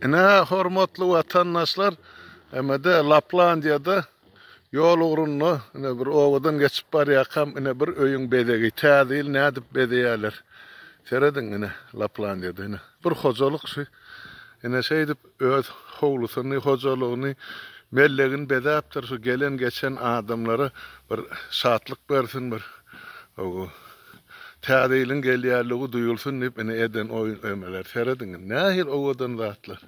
Ine, hormatly watandaşlar, emede Laplandiýada ýol ugrunda ine bir obadan geçip barýarkam ine bir öýüň bezegi, täze ýyl nädip bezeýärler. Serediň ine Laplandiýada ine bir hojalyk şu ine şeýdip öz howlusyny, hojalygyny, mellegini bezäpdir şu gelen geçen adamlara bir şatlyk bersin bir Täze ýylyň gelýänligi duýulsyn diýip ine eden oýun ömeler serediň indi nähili owadan zatlar.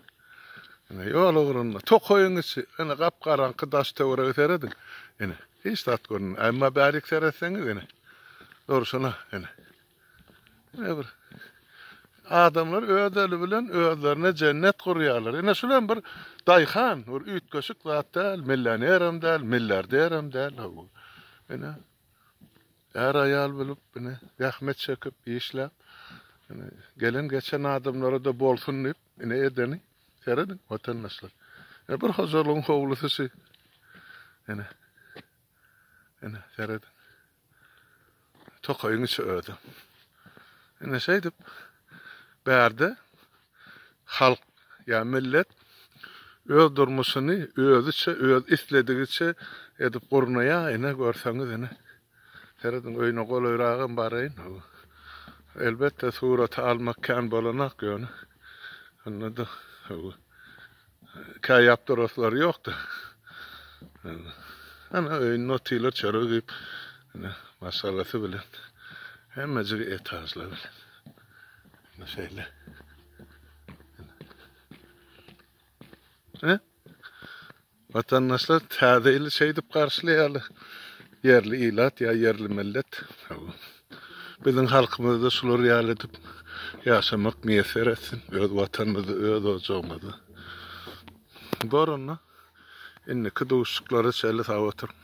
Ine ýol ugrunda tokaýyň içi ine gap garaňky daş töwerege serediň. Ine hiç zat görünmeýär. Emma bärik seretseňiz ine durşuna ine. Ine bir adamlar öz eli bilen özlerine jennet gurýarlar. Ine şul hem bir daýhan, bir üýtgeşik zat däl, millionerem däl, milliarderem däl. Ine Är-aýal bolup, ine, zähmet çekip, işläp, ine, gelen-geçen adamlara-da bolsun diýip, ine, edeni. Serediň, watandaşlar. Ine, bir hojalygyň howlusy şu. Ine, ine, serediň. Tokaýyň içi özem. Ine, şeýdip, bärde halk ýa millet öz durmuşyny özüçe, öz isledigiçe edip gurnaýar. Ine, görseňiz, ine. Serediň, öýüne golaýragam baraýyn. Elbetde, surata almak kän bolanak, ýöne onda-da käýäp duraslary ýokdy. Ana, öýünde otyrlar, çörek iýip, ine, maşgalasy bilen, hemmejigi etažlar bilen. Ine şeýle. Ine. Watandaşlar täze ýyly şeýdip garşylaýarlar. Ýerli ilat ýa ýerli millet. Biziň halkymyzda şular ýaly edip ýaşamak miýesser etsin. Öz watanymyzda, öz ojagymyzda. Bor onda. Indiki duşuşyklara çenli sag oturyň.